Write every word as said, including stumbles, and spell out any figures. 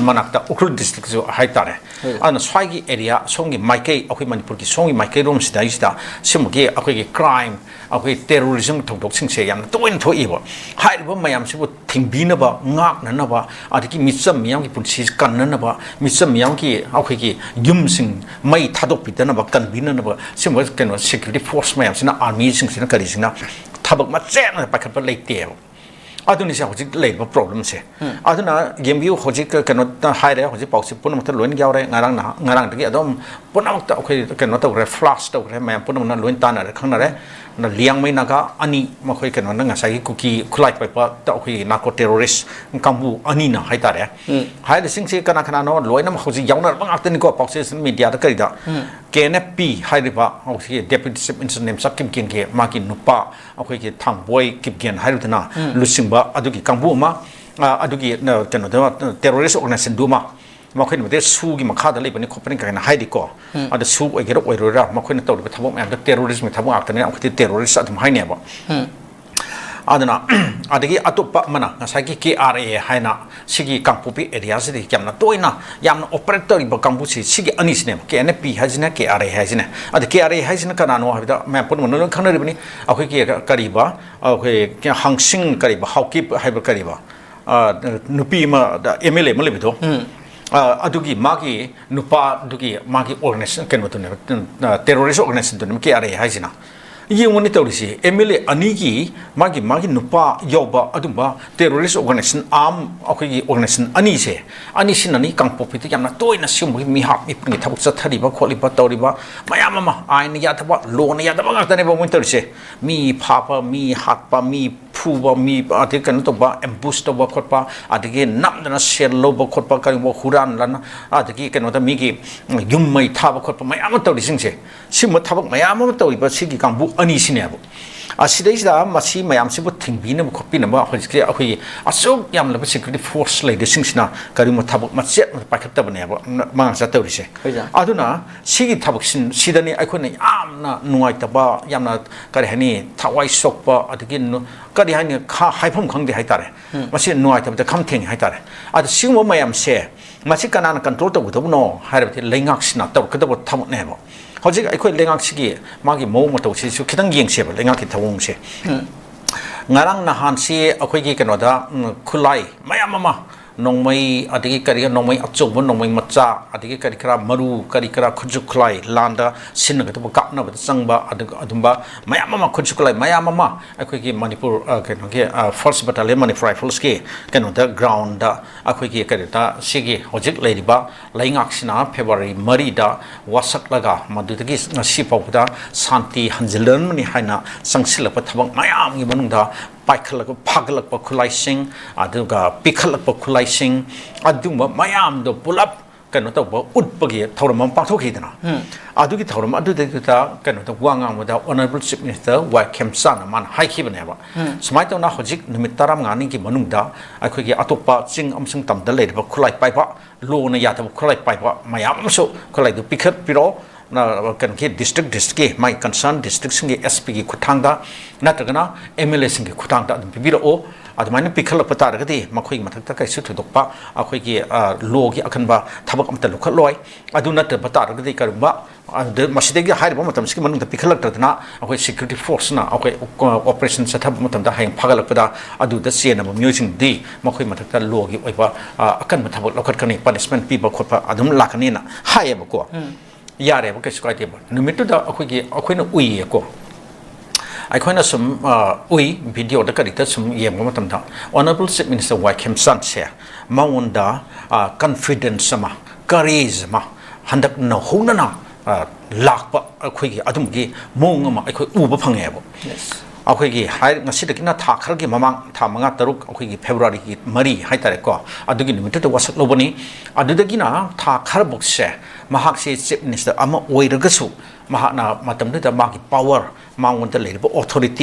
ꯃꯅꯥꯛꯇ ꯎꯈ꯭ꯔꯨꯜ ꯗꯤꯁꯇ꯭ꯔꯤꯛꯁꯨ ꯍꯥꯏꯇꯥꯔꯦ꯫ ꯑꯗꯨꯅ ꯁ꯭ꯋꯥꯏꯒꯤ ꯑꯦꯔꯤꯌꯥ, ꯁꯣꯝꯒꯤ ꯃꯥꯏꯀꯩ, ꯑꯩꯈꯣꯏ ꯃꯅꯤꯄꯨꯔꯒꯤ ꯁꯣꯝꯒꯤ ꯃꯥꯏꯀꯩꯔꯣꯝꯁꯤꯗꯩꯁꯤꯗ ꯁꯤꯒꯨꯝꯕꯒꯤ ꯑꯩꯈꯣꯏꯒꯤ ꯀ꯭ꯔꯥꯏꯝ, ꯑꯩꯈꯣꯏ ꯇꯦꯔꯣꯔꯤꯖꯝ ꯊꯧꯗꯣꯛꯁꯤꯡꯁꯦ ꯌꯥꯝꯅ ꯇꯣꯏꯅ ꯊꯣꯛꯏꯕ꯫ ꯍꯥꯏꯔꯤꯕ ꯃꯌꯥꯝꯁꯤꯕꯨ ꯊꯤꯡꯕꯤꯅꯕ, ꯉꯥꯛꯅꯅꯕ, ꯑꯗꯒꯤ ꯃꯤꯆꯝ ꯃꯤꯌꯥꯝꯒꯤ ꯄꯨꯟꯁꯤ ꯀꯟꯅꯅꯕ, ꯃꯤꯆꯝ ꯃꯤꯌꯥꯝꯒꯤ ꯑꯩꯈꯣꯏꯒꯤ ꯌꯨꯝꯁꯤꯡ ꯃꯩ ꯊꯥꯗꯣꯛꯄꯤꯗꯅꯕ, ꯀꯟꯕꯤꯅꯅꯕ, ꯁꯤꯒꯨꯝꯕ ꯀꯩꯅꯣ ꯁꯦꯀ꯭ꯌꯨꯔꯤꯇꯤ ꯐꯣꯔꯁ ꯃꯌꯥꯝꯁꯤꯅ, ꯑꯥꯔꯃꯤꯁꯤꯡꯁꯤꯅ, ꯀꯔꯤꯁꯤꯡꯅ ꯊꯕꯛ ꯃꯆꯦꯠ ꯑꯃ ꯄꯥꯏꯈꯠꯄ ꯂꯩꯇꯦꯕ꯫ ꯑꯗꯨꯅꯤꯁꯦ ꯍꯧꯖꯤꯛ ꯂꯩꯔꯤꯕ ꯄ꯭ꯔꯣꯕ꯭ꯂꯦꯝꯁꯦ꯫ ꯑꯗꯨꯅ ꯌꯦꯡꯕꯤꯌꯨ, ꯍꯧꯖꯤꯛ ꯀꯩꯅꯣ ꯍꯥꯏꯔꯦ, ꯍꯧꯖꯤꯛ ꯄꯥꯎꯁꯤ ꯄꯨꯝꯅꯃꯛꯇ ꯂꯣꯏꯅ ꯌꯥꯎꯔꯦ꯫ ꯉꯔꯥꯡ ꯅꯍꯥꯟ, ꯉꯔꯥꯡꯗꯒꯤ ꯑꯗꯨꯝ ꯄꯨꯝꯅꯃꯛꯇ ꯑꯩꯈꯣꯏ ꯀꯩꯅꯣ ꯇꯧꯈ꯭ꯔꯦ, ꯐ꯭ꯂꯥꯁ ꯇꯧꯈ꯭ꯔꯦ, ꯃꯌꯥꯝ ꯄꯨꯝꯅꯃꯛꯅ ꯂꯣꯏꯅ ꯇꯥꯟꯅꯔꯦ, ꯈꯪꯅꯔꯦ꯫ ꯑꯗꯨꯅ ꯂꯤꯌꯥꯡꯃꯩ ꯅꯥꯒꯥ ꯑꯅꯤ, ꯃꯈꯣꯏ ꯀꯩꯅꯣꯅ ꯉꯁꯥꯏꯒꯤ ꯀꯨꯀꯤ ꯈꯨꯠꯂꯥꯏ ꯄꯥꯏꯕꯗ ꯑꯩꯈꯣꯏꯒꯤ ꯅꯥꯔꯀꯣ ꯇꯦꯔꯣꯔꯤꯁ ꯀꯥꯡꯕꯨ ꯑꯅꯤꯅ ꯍꯥꯏꯇꯥꯔꯦ꯫ ꯍꯥꯏꯔꯤꯁꯤꯡꯁꯤ ꯀꯅꯥ ꯀꯅꯥꯅꯣ? ꯂꯣꯏꯅꯃꯛ ꯍꯧꯖꯤꯛ ꯌꯥꯎꯅꯔꯕ ꯉꯥꯛꯇꯅꯤꯀꯣ, ꯄꯥꯎꯆꯦ ꯃꯦꯗꯤꯌꯥꯗ ꯀꯔꯤꯗ꯫ ꯀꯦ ꯑꯦꯟ ꯑꯦꯐ ꯄꯤ ꯍꯥꯏꯔꯤꯕ ꯍꯧꯖꯤꯛꯀꯤ ꯗꯦꯄ꯭ꯌꯨꯇꯤ ꯆꯤꯐ ꯃꯤꯅꯤꯁꯇꯔ ꯅꯦꯝꯆꯥ ꯀꯤꯞꯒꯦꯟꯒꯤ ꯃꯥꯒꯤ ꯅꯨꯄꯥ, ꯑꯩꯈꯣꯏꯒꯤ ꯊꯥꯡꯕꯣꯏ ꯀꯤꯞꯒꯦꯟ ꯍꯥꯏꯔꯤꯗꯨꯅ ꯂꯨꯆꯤꯡꯕ ꯑꯗꯨꯒꯤ ꯀꯥꯡꯕꯨ ꯑꯃ, ꯑ, ꯑꯗꯨꯒꯤ, ꯅ, ꯀꯩꯅꯣꯗ, ꯇꯦꯔꯣꯔꯤꯁ ꯑꯣꯔꯒꯅꯥꯏꯖꯦꯁꯟꯗꯨꯃ ꯃꯈꯣꯏꯅ ꯃꯗꯩ ꯁꯨꯒꯤ ꯃꯈꯥꯗ ꯂꯩꯕꯅꯤ ꯈꯣꯠꯄꯅꯤ ꯀꯥꯏꯅ ꯍꯥꯏꯔꯤꯀꯣ꯫ ꯑꯗ ꯁꯨ ꯑꯣꯏꯒꯦꯔꯥ ꯑꯣꯏꯔꯣꯏꯔꯥ, ꯃꯈꯣꯏꯅ ꯇꯧꯔꯤꯕ ꯊꯕꯛ ꯃꯌꯥꯝꯗꯣ ꯇꯦꯔꯣꯔꯤꯁꯃꯒꯤ ꯊꯕꯛ ꯉꯥꯛꯇꯅꯤ, ꯑꯩꯈꯣꯏꯗꯤ ꯇꯦꯔꯣꯔꯤꯁ ꯑꯗꯨꯝ ꯍꯥꯏꯅꯦꯕ꯫ ꯑꯗꯨꯅ ꯑꯗꯒꯤ ꯑꯇꯣꯞꯄ ꯑꯃꯅ ꯉꯁꯥꯏꯒꯤ ꯀꯦ ꯑꯥꯔ ꯑꯦ ꯍꯥꯏꯅ ꯁꯤꯒꯤ ꯀꯥꯡꯄꯣꯛꯄꯤ ꯑꯦꯔꯤꯌꯥꯁꯤꯗ ꯌꯥꯝꯅ ꯇꯣꯏꯅ ꯌꯥꯝꯅ ꯑꯣꯄꯔꯦꯠ ꯇꯧꯔꯤꯕ ꯀꯥꯡꯕꯨꯁꯤ ꯁꯤꯒꯤ ꯑꯅꯤꯁꯤꯅꯦꯕ, ꯀꯦ ꯑꯦꯟ ꯑꯦꯐ ꯄꯤ ꯍꯥꯏꯁꯤꯅ, ꯀꯦ ꯑꯥꯔ ꯑꯦ ꯍꯥꯏꯁꯤꯅ꯫ ꯑꯗ ꯀꯦ ꯑꯥꯔ ꯑꯦ ꯍꯥꯏꯁꯤꯅ ꯀꯅꯥꯅꯣ ꯍꯥꯏꯕꯗ ꯃꯌꯥꯝ ꯄꯨꯝꯅꯃꯛꯅ ꯂꯣꯏ ꯈꯪꯅꯔꯤꯕꯅꯤ, ꯑꯩꯈꯣꯏꯒꯤ ꯀꯔꯤꯕ, ꯑꯩꯈꯣꯏ ꯍꯪꯁꯤꯡ ꯀꯔꯤꯕ, ꯍꯥꯎꯀꯤꯞ ꯍꯥꯏꯕ ꯀꯔꯤꯕ, ꯑ, ꯅꯨꯄꯤ ꯑꯃ, ꯑꯦꯝ ꯑꯦꯜ ꯑꯦ ꯑꯃ ꯂꯩꯕꯗꯣ, ꯑ, ꯑꯗꯨꯒꯤ ꯃꯥꯒꯤ ꯅꯨꯄꯥꯗꯨꯒꯤ ꯃꯥꯒꯤ ꯑꯣꯔꯒꯅꯥꯏꯖꯦꯁꯟ ꯀꯩꯅꯣꯗꯨꯅꯦꯕ, ꯑ, ꯇꯦꯔꯣꯔꯤꯁ ꯑꯣꯔꯒꯅꯥꯏꯖꯦꯁꯟꯗꯨꯅꯦꯕ ꯀꯦ ꯑꯥꯔ ꯑꯦ ꯍꯥꯏꯁꯤꯅ꯫ ꯌꯦꯡꯉꯨꯅꯦ ꯇꯧꯔꯤꯁꯤ, ꯑꯦꯝ ꯑꯦꯜ ꯑꯦ ꯑꯅꯤꯒꯤ ꯃꯥꯒꯤ, ꯃꯥꯒꯤ ꯅꯨꯄꯥ ꯌꯥꯎꯕ ꯑꯗꯨꯝꯕ ꯇꯦꯔꯣꯔꯤꯁ ꯑꯣꯔꯒꯅꯥꯏꯖꯦꯁꯟ, ꯑꯥꯔꯝ ꯑꯩꯈꯣꯏꯒꯤ ꯑꯣꯔꯒꯅꯥꯏꯖꯦꯁꯟ ꯑꯅꯤꯁꯦ, ꯑꯅꯤꯁꯤꯅꯅꯤ ꯀꯥꯡꯄꯣꯛꯄꯤꯗ ꯌꯥꯝꯅ ꯇꯣꯏꯅ ꯁꯤꯒꯨꯝꯕꯒꯤ ꯃꯤꯍꯥꯠ ꯃꯤꯄꯨꯟꯒꯤ ꯊꯕꯛ ꯆꯠꯊꯔꯤꯕ ꯈꯣꯠꯂꯤꯕ ꯇꯧꯔꯤꯕ ꯃꯌꯥꯝ ꯑꯃ꯫ ꯑꯥꯏꯟꯅ ꯌꯥꯗꯕ, ꯂꯣꯅ ꯌꯥꯗꯕ ꯉꯥꯛꯇꯅꯦꯕ ꯃꯣꯏꯅ ꯇꯧꯔꯤꯁꯦ꯫ ꯃꯤ ꯐꯥꯕ, ꯃꯤ ꯍꯥꯠꯄ, ꯃꯤ ꯐꯨꯕ, ꯃꯤ ꯑꯗꯒꯤ ꯀꯩꯅꯣ ꯇꯧꯕ, ꯑꯦꯝꯕꯨꯁ ꯇꯧꯕ ꯈꯣꯠꯄ, ꯑꯗꯒꯤ ꯅꯝꯗꯅ ꯁꯦꯜ ꯂꯧꯕ ꯈꯣꯠꯄ, ꯀꯔꯤꯒꯨꯝꯕ ꯍꯨꯔꯥꯟꯂꯅ, ꯑꯗꯒꯤ ꯀꯩꯅꯣꯗ ꯃꯤꯒꯤ ꯌꯨꯝ ꯃꯩ ꯊꯥꯕ ꯈꯣꯠꯄ ꯃꯌꯥꯝ ꯑꯃ ꯇꯧꯔꯤꯁꯤꯡꯁꯦ, ꯁꯤꯒꯨꯝꯕ ꯊꯕꯛ ꯃꯌꯥꯝ ꯑꯃ ꯇꯧꯔꯤꯕ ꯁꯤꯒꯤ ꯀꯥꯡꯕꯨ ꯑꯅꯤꯁꯤꯅꯦꯕ꯫ ꯑꯁꯤꯗꯩꯁꯤꯗ ꯃꯁꯤ ꯃꯌꯥꯝꯁꯤꯕꯨ ꯊꯤꯡꯕꯤꯅꯕ ꯈꯣꯠꯄꯤꯅꯕ ꯍꯧꯖꯤꯛꯁꯦ ꯑꯩꯈꯣꯏꯒꯤ ꯑꯁꯨꯛ ꯌꯥꯝꯂꯕ ꯁꯦꯀ꯭ꯌꯨꯔꯤꯇꯤ ꯐꯣꯔꯁ ꯂꯩꯔꯤꯁꯤꯡꯁꯤꯅ ꯀꯔꯤꯒꯨꯝꯕ ꯊꯕꯛ ꯃꯆꯦꯠ ꯑꯃ ꯄꯥꯏꯈꯠꯇꯕꯅꯦꯕ ꯃꯉꯥ ꯆꯠꯇꯧꯔꯤꯁꯦ꯫ ꯑꯗꯨꯅ ꯁꯤꯒꯤ ꯊꯕꯛꯁꯤ ꯁꯤꯗꯅꯤ ꯑꯩꯈꯣꯏꯅ ꯌꯥꯝꯅ ꯅꯨꯡꯉꯥꯏꯇꯕ, ꯌꯥꯝꯅ ꯀꯔꯤ ꯍꯥꯏꯅꯤ, ꯊꯋꯥꯏ ꯁꯣꯛꯄ, ꯑꯗꯒꯤ ꯅꯨ-, ꯀꯔꯤ ꯍꯥꯏꯅꯤ, ꯈ-, ꯍꯥꯏꯐꯝ ꯈꯪꯗꯦ ꯍꯥꯏꯇꯥꯔꯦ꯫ ꯃꯁꯤ ꯅꯨꯡꯉꯥꯏꯇꯕꯗ ꯈꯝ ꯊꯦꯡꯉꯤ ꯍꯥꯏꯇꯥꯔꯦ꯫ ꯑꯗ ꯁꯤꯒꯨꯝꯕ ꯃꯌꯥꯝꯁꯦ ꯃꯁꯤ ꯀꯅꯥꯅ ꯀꯟꯇ꯭ꯔꯣꯜ ꯇꯧꯒꯗꯕꯅꯣ ꯍꯥꯏꯔꯕꯗꯤ ꯂꯩꯉꯥꯛꯁꯤꯅ ꯇꯧꯔꯛꯀꯗꯕ ꯊꯕꯛꯅꯦꯕ꯫ ꯍꯧꯖꯤꯛ ꯑꯩꯈꯣꯏ ꯂꯩꯉꯥꯛꯁꯤꯒꯤ ꯃꯥꯒꯤ ꯃꯑꯣꯡ ꯃꯇꯧꯁꯤꯁꯨ ꯈꯤꯇꯪ ꯌꯦꯡꯁꯦꯕ, ꯂꯩꯉꯥꯛꯀꯤ ꯊꯧꯑꯣꯡꯁꯦ꯫ ꯉꯔꯥꯡ ꯅꯍꯥꯟꯁꯤ ꯑꯩꯈꯣꯏꯒꯤ ꯀꯩꯅꯣꯗ, ꯎꯝ, ꯈꯨꯠꯂꯥꯏ ꯃꯌꯥꯝ ꯑꯃ, ꯅꯣꯡꯃꯩ, ꯑꯗꯒꯤ ꯀꯔꯤ, ꯅꯣꯡꯃꯩ ꯑꯆꯧꯕ, ꯅꯣꯡꯃꯩ ꯃꯆꯥ, ꯑꯗꯒꯤ ꯀꯔꯤ ꯀꯔꯥ, ꯃꯔꯨ, ꯀꯔꯤ ꯀꯔꯥ, ꯈꯨꯠꯁꯨ ꯈꯨꯠꯂꯥꯏ, ꯂꯥꯟꯗ ꯁꯤꯖꯤꯟꯅꯒꯗꯕ, ꯀꯥꯞꯅꯕꯗ ꯆꯪꯕ, ꯑꯗꯨꯒ ꯑꯗꯨꯝꯕ ꯃꯌꯥꯝ ꯑꯃ, ꯈꯨꯠꯁꯨ ꯈꯨꯠꯂꯥꯏ ꯃꯌꯥꯝ ꯑꯃ ꯑꯩꯈꯣꯏꯒꯤ ꯃꯅꯤꯄꯨꯔ, ꯑ, ꯀꯩꯅꯣꯒꯤ, ꯑ, First Battalion Manipur Riflesꯀꯤ ꯀꯩꯅꯣꯗ, groundꯗ ꯑꯩꯈꯣꯏꯒꯤ ꯀꯩꯅꯣꯗ, ꯁꯤꯒꯤ ꯍꯧꯖꯤꯛ ꯂꯩꯔꯤꯕ ꯂꯩꯉꯥꯛꯁꯤꯅ February ꯃꯔꯤꯗ ꯋꯥꯁꯛꯂꯒ ꯃꯗꯨꯗꯒꯤ ꯉꯁꯤ ꯐꯥꯎꯕꯗ ꯁꯥꯟꯇꯤ ꯍꯟꯖꯤꯜꯂꯝꯕꯅꯤ ꯍꯥꯏꯅ ꯆꯪꯁꯤꯜꯂꯛꯄ ꯊꯕꯛ ꯃꯌꯥꯝꯒꯤ ꯃꯅꯨꯡꯗ ꯄꯥꯏꯈꯠꯂꯛꯄ, ꯐꯥꯒꯠꯂꯛꯄ ꯈꯨꯠꯂꯥꯏꯁꯤꯡ, ꯑꯗꯨꯒ ꯄꯤꯈꯠꯂꯛꯄ ꯈꯨꯠꯂꯥꯏꯁꯤꯡ, ꯑꯗꯨꯒꯨꯝꯕ ꯃꯌꯥꯝꯗꯣ ꯄꯨꯂꯞ ꯀꯩꯅꯣ ꯇꯧꯕ, ꯎꯠꯄꯒꯤ ꯊꯧꯔꯝ ꯑꯃ ꯄꯥꯡꯊꯣꯛꯈꯤꯗꯅ꯫ ꯑꯗꯨꯒꯤ ꯊꯧꯔꯝ ꯑꯗꯨꯗꯩꯗꯨꯗ ꯀꯩꯅꯣꯗ ꯋꯥ ꯉꯥꯡꯕꯗ Honourable Chief Minister ꯋꯥꯏ ꯈꯦꯝꯆꯥꯟꯅ ꯃꯥꯅ ꯍꯥꯏꯈꯤꯕꯅꯦꯕ, ꯁꯨꯃꯥꯏꯅ ꯇꯧꯅ ꯍꯧꯖꯤꯛ ꯅꯨꯃꯤꯠ ꯇꯔꯥꯃꯉꯥꯅꯤꯒꯤ ꯃꯅꯨꯡꯗ ꯑꯩꯈꯣꯏꯒꯤ ꯑꯇꯣꯞꯄ ꯆꯤꯡ ꯑꯃꯁꯨꯡ ꯇꯝꯗ ꯂꯩꯔꯤꯕ ꯈꯨꯠꯂꯥꯏ ꯄꯥꯏꯕ, ꯂꯣꯅ ꯌꯥꯗꯕ ꯈꯨꯠꯂꯥꯏ ꯄꯥꯏꯕ ꯃꯌꯥꯝ ꯑꯃꯁꯨ ꯈꯨꯠꯂꯥꯏꯗꯨ ꯄꯤꯈꯠꯄꯤꯔꯛꯑꯣ꯫ ꯅ-, ꯀꯩꯅꯣꯒꯤ district, districtꯀꯤ ꯃꯥꯒꯤ concern districtꯁꯤꯡꯒꯤ S Pꯒꯤ ꯈꯨꯠꯊꯥꯡꯗ ꯅꯠꯇ꯭ꯔꯒꯅ M L Aꯁꯤꯡꯒꯤ ꯈꯨꯠꯊꯥꯡꯗ ꯑꯗꯨꯝ ꯄꯤꯕꯤꯔꯛꯑꯣ꯫ ꯑꯗꯨꯃꯥꯏꯅ ꯄꯤꯈꯠꯂꯛꯄ ꯇꯥꯔꯒꯗꯤ ꯃꯈꯣꯏꯒꯤ ꯃꯊꯛꯇ ꯀꯩꯁꯨ ꯊꯣꯏꯗꯣꯛꯄ ꯑꯩꯈꯣꯏꯒꯤ, ꯑ, lawꯒꯤ ꯑꯀꯟꯕ ꯊꯕꯛ ꯑꯃꯠꯇ ꯂꯧꯈꯠꯂꯣꯏ꯫ ꯑꯗꯨ ꯅꯠꯇꯕ ꯇꯥꯔꯒꯗꯤ ꯀꯔꯤꯒꯨꯝꯕ, ꯑꯗꯨꯗ ꯃꯁꯤꯗꯒꯤ ꯍꯥꯏꯔꯤꯕ ꯃꯇꯝꯁꯤꯒꯤ ꯃꯅꯨꯡꯗ ꯄꯤꯈꯠꯂꯛꯇ꯭ꯔꯗꯅ ꯑꯩꯈꯣꯏ security forceꯅ ꯑꯩꯈꯣꯏ operation ꯆꯠꯊꯕ ꯃꯇꯝꯗ ꯍꯌꯦꯡ ꯐꯥꯒꯠꯂꯛꯄꯗ ꯑꯗꯨꯗ ꯆꯦꯟꯅꯕ ꯃꯤꯑꯣꯏꯁꯤꯡꯗꯤ ꯃꯈꯣꯏ ꯃꯊꯛꯇ lawꯒꯤ ꯑꯣꯏꯕ, ꯑ, ꯑꯀꯟꯕ ꯊꯕꯛ ꯂꯧꯈꯠꯀꯅꯤ, punishment ꯄꯤꯕ ꯈꯣꯠꯄ ꯑꯗꯨꯝ ꯂꯥꯛꯀꯅꯤꯅ ꯍꯥꯏꯌꯦꯕꯀꯣ꯫ ꯌꯥꯔꯦꯕ, ꯀꯩꯁꯨ ꯀꯥꯏꯗꯦꯕ꯫ ꯅꯨꯃꯤꯠꯇꯨꯗ ꯑꯩꯈꯣꯏꯒꯤ, ꯑꯩꯈꯣꯏꯅ ꯎꯏꯌꯦꯀꯣ꯫ ꯑꯩꯈꯣꯏꯅ ꯁꯨꯝ, ꯑ, ꯎꯏ, videoꯗ ꯀꯔꯤꯗ ꯁꯨꯝ ꯌꯦꯡꯕ ꯃꯇꯝꯗ Honourable Chief Minister ꯋꯥꯏ ꯈꯦꯝꯆꯥꯟꯁꯦ ꯃꯉꯣꯟꯗ, ꯑ, confidence ꯑꯃ, courage ꯑꯃ, ꯍꯟꯗꯛ ꯅꯧꯍꯧꯅꯅ, ꯑ, ꯂꯥꯛꯄ ꯑꯩꯈꯣꯏꯒꯤ ꯑꯗꯨꯝꯕꯒꯤ ꯃꯑꯣꯡ ꯑꯃ ꯑꯩꯈꯣꯏ ꯎꯕ ꯐꯪꯉꯦꯕ꯫ ꯑꯩꯈꯣꯏꯒꯤ ꯍꯥꯏ-, ꯉꯁꯤꯗꯒꯤꯅ ꯊꯥ ꯈꯔꯒꯤ ꯃꯃꯥꯡ, ꯊꯥ ꯃꯉꯥ ꯇꯔꯨꯛ, ꯑꯩꯈꯣꯏꯒꯤ Februaryꯒꯤ ꯃꯔꯤ ꯍꯥꯏꯇꯥꯔꯦꯀꯣ, ꯑꯗꯨꯒꯤ ꯅꯨꯃꯤꯠꯇꯨꯗ ꯋꯥꯁꯛ ꯂꯧꯕꯅꯤ꯫ ꯑꯗꯨꯗꯒꯤꯅ ꯊꯥ ꯈꯔꯕꯨꯛꯁꯦ ꯃꯍꯥꯛꯁꯦ Chief Minister ꯑꯃ ꯑꯣꯏꯔꯒꯁꯨ ꯃꯍꯥꯛꯅ ꯃꯇꯝꯗꯨꯗ ꯃꯥꯒꯤ power, ꯃꯉꯣꯟꯗ ꯂꯩꯔꯤꯕ authority